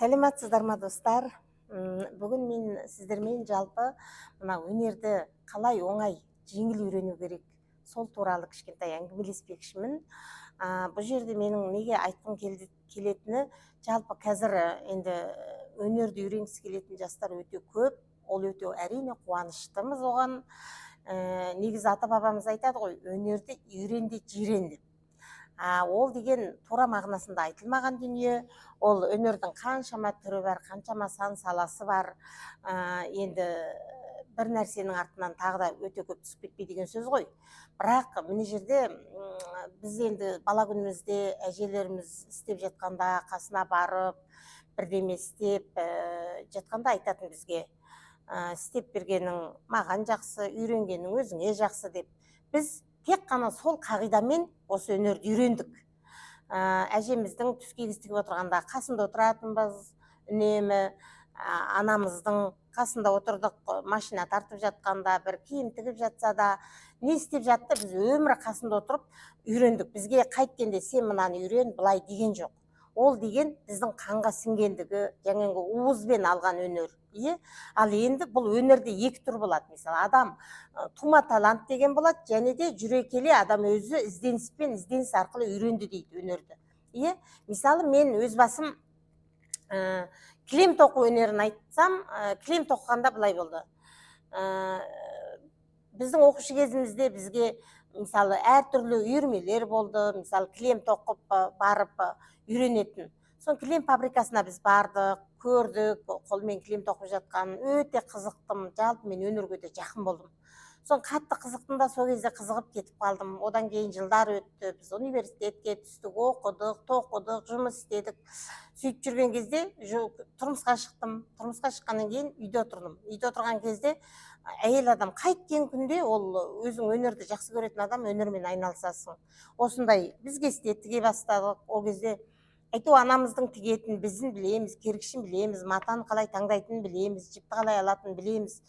Сәлеметсіздер ма, достар? Бүгін мен сіздермен жалпы мына өнерді қалай оңай, жеңіл үйрену керек, сол туралы кішкентай әңгімелеспекшімін. Бұл жерде менің неге айтқым келетіні, жалпы қазір енді өнерді үйренгісі келетін жастар өте көп. Ол өте, әрине, қуаныштымыз оған. Негізі ата бабамыз айтады ғой, өнерді үйрен де жирен деп. Ол деген тура мағынасында айтылмаған дүние. Ол өнердің қаншама түрі бар, қаншама сан саласы бар. Енді бір нәрсенің артынан тағы да өте көп түсіп кетпей деген сөз ғой. Бірақ мына жерде біз енді бала күнімізде әжелеріміз істеп жатқанда қасына барып, бірдеме істеп жатқанда айтатын бізге: «Істеп бергенің маған жақсы, үйренгенің өзіңе жақсы», – деп. Біз тек қана сол қағидамен осы өнерді үйрендік. Әжеміздің түскиіз тігіп отырғанда қасында отыратынбыз үнемі. Анамыздың қасында отырдық, машина тартып жатқанда, бір киім тігіп жатса да, не істеп жатты, біз өмірі қасында отырып үйрендік. Бізге қайткенде «сен мынаны үйрен, былай» деген жоқ. Ол деген біздің қанға сіңгендігі, жаңағы уызбен алған өнер, иә. Ал енді бұл өнерде екі түр болады. Мысалы, адам тума талант деген болады және де жүре келе адам өзі ізденіспен, ізденіс арқылы үйренді дейді өнерді, иә. Мысалы, мен өз басым кілем тоқу өнерін айтсам, кілем тоқығанда былай болды. Біздің оқушы кезімізде бізге, мысалы, әртүрлі үйірмелер болды, мысалы, кілем тоқып барып үйренетін. Соны кілем фабрикасына біз бардық, көрдік қолмен кілем тоқып жатқанын. Өте қызықтым. Жалпы мен өнерге өте жақын болдым. Соны қатты қызықтым да, сол кезде қызығып кетіп қалдым. Одан кейін жылдар өтті, біз университетке түстік, оқыдық, тоқыдық, жұмыс істедік. Сөйтіп жүрген кезде тұрмысқа шықтым. Тұрмысқа шыққаннан кейін үйде отырдым. Үйде отырған кезде әйел адам қайткен күнде ол өзің өнерді жақсы көретін адам, өнермен айналысасың. Осындай біз кесте тіге бастадық. Ол кезде әйтеуір анамыздың тігетін бізін білеміз, кергішін білеміз, матаны қалай таңдайтынын білеміз, жіпті қалай алатынын білеміз.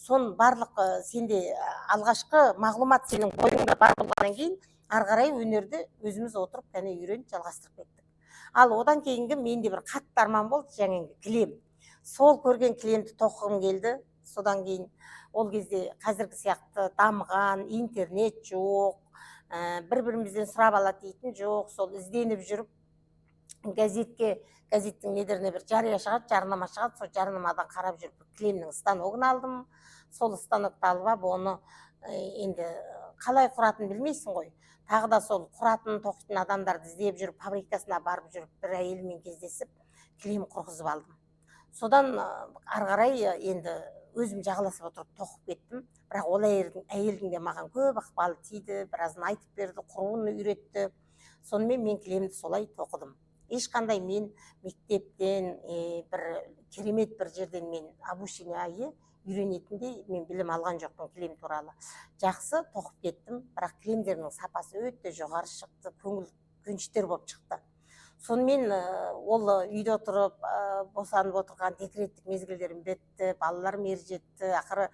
Соның барлық сенде алғашқы мағлұмат сенің бойыңда бар болғаннан кейін, ары қарай өнерді өзіміз отырып, кәне, үйреніп, жалғастырып кеттік. Ал одан кейінгі менде бір қатты арман болды, жаңағы кілем. Сол көрген кілемді тоқығым келді. Содан кейін ол кезде қазіргі сияқты дамыған интернет жоқ, бір бірімізден сұрап алады дейтін жоқ. Сол ізденіп жүріп газетке, газеттің нелеріне бір жария шығады, жарнама шығады. Сол жарнамадан қарап жүріп кілемнің станогын алдым. Сол станокты алып алып, оны енді қалай құратынын білмейсің ғой. Тағы да сол құратын, тоқитын адамдарды іздеп жүріп, фабрикасына барып жүріп, бір әйелмен кездесіп, кілем құрғызып алдым. Содан ары қарай енді өзім жағаласып отырып тоқып кеттім. Бірақ ол әйелдің де маған көп ықпалы тиді, біразын айтып берді, құруын үйретті. Сонымен мен кілемді солай тоқыдым. Ешқандай мен мектептен, бір керемет бір жерден мен обучение, иә, үйренетіндей мен білім алған жоқпын кілем туралы. Жақсы тоқып кеттім, бірақ кілемдердің сапасы өте жоғары шықты, көңіл көншітер болып шықты. Сонымен ол үйде отырып, босанып отырған декреттік мезгілдерім бітті, балаларым ер жетті, ақыры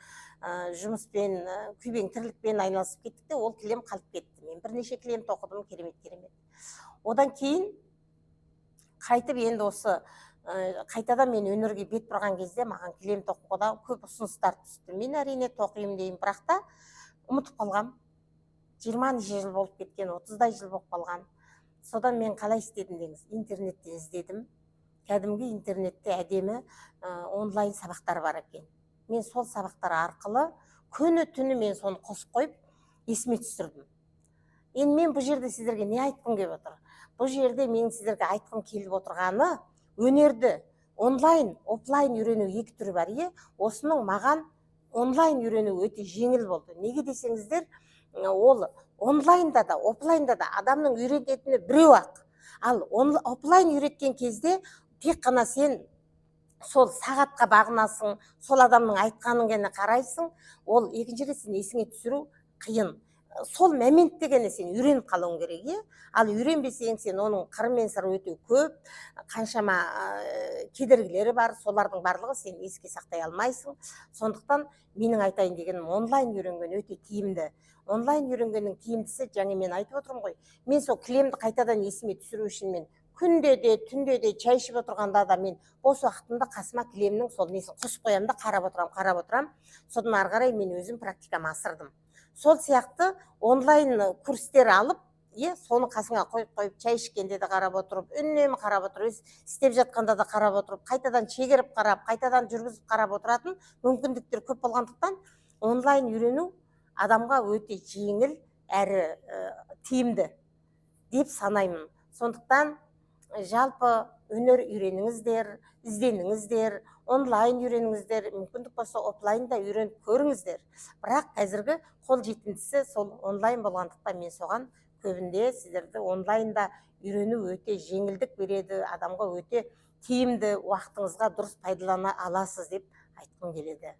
жұмыспен, күйбең тірлікпен айналысып кеттік те, ол кілем қалып кетті. Мен бірнеше кілем тоқыдым, керемет, керемет. Одан кейін қайтып енді осы қайтадан мен өнерге бет бұрған кезде маған кілем тоқуға көп ұсыныстар түсті. Мен, әрине, тоқимын деймін, бірақ та ұмытып қалғам. 20 неше жыл болып кеткен, 30-дай жыл болып қалған. Содан мен қалай істедім деңіз, интернеттен іздедім. Кәдімгі интернетте әдемі онлайн сабақтар бар екен. Мен сол сабақтар арқылы күні түні мен соны қосып қойып, есіме түсірдім. Енді мен бұл жерде сіздерге не айтқым келіп отыр? Бұл жерде менің сіздерге айтқым келіп отырғаны, өнерді онлайн, офлайн үйрену екі түрі бар, иә. Осының маған онлайн үйрену өте жеңіл болды. Неге десеңіздер, ол онлайнда да, офлайнда да адамның үйрететіні біреу ақ. Ал офлайн үйреткен кезде тек қана сен сол сағатқа бағынасың, сол адамның айтқанын ғана қарайсың. Ол екінші рет сен есіңе түсіру қиын. Сол моментте ғана сен үйреніп қалуың керек, иә. Ал үйренбесең, сен оның қыры мен сыры өте көп, қаншама кедергілері бар, солардың барлығы сен еске сақтай алмайсың. Сондықтан менің айтайын дегенім, онлайн үйренген өте тиімді. Онлайн үйренгеннің тиімдісі, жаңа мен айтып отырмын ғой, мен сол кілемді қайтадан есіме түсіру үшін мен Күнде де, түнде де, шай ішіп отырғанда да мен бос уақытымда қасыма кілемнің сол несін қосып қоямын да, қарап отырамын, қарап отырамын. Содан ары қарай мен өзім практикамы асырдым. Сол сияқты онлайн курстер алып, иә, соны қасыңа қойып қойып, шай ішкенде де қарап отырып, үнемі қарап отырып, істеп жатқанда да қарап отырып, қайтадан шегеріп қарап, қайтадан жүргізіп қарап отыратын мүмкіндіктер көп болғандықтан, онлайн үйрену адамға өте жеңіл әрі тиімді деп санаймын. Сондықтан жалпы өнер үйреніңіздер, ізденіңіздер, онлайн үйреніңіздер, мүмкіндік болса, офлайн да үйреніп көріңіздер. Бірақ қазіргі қолжетімдісі сол онлайн болғандықтан, мен соған көбінде сіздерді онлайнда үйрену өте жеңілдік береді адамға, өте тиімді, уақытыңызға дұрыс пайдалана аласыз деп айтқым келеді.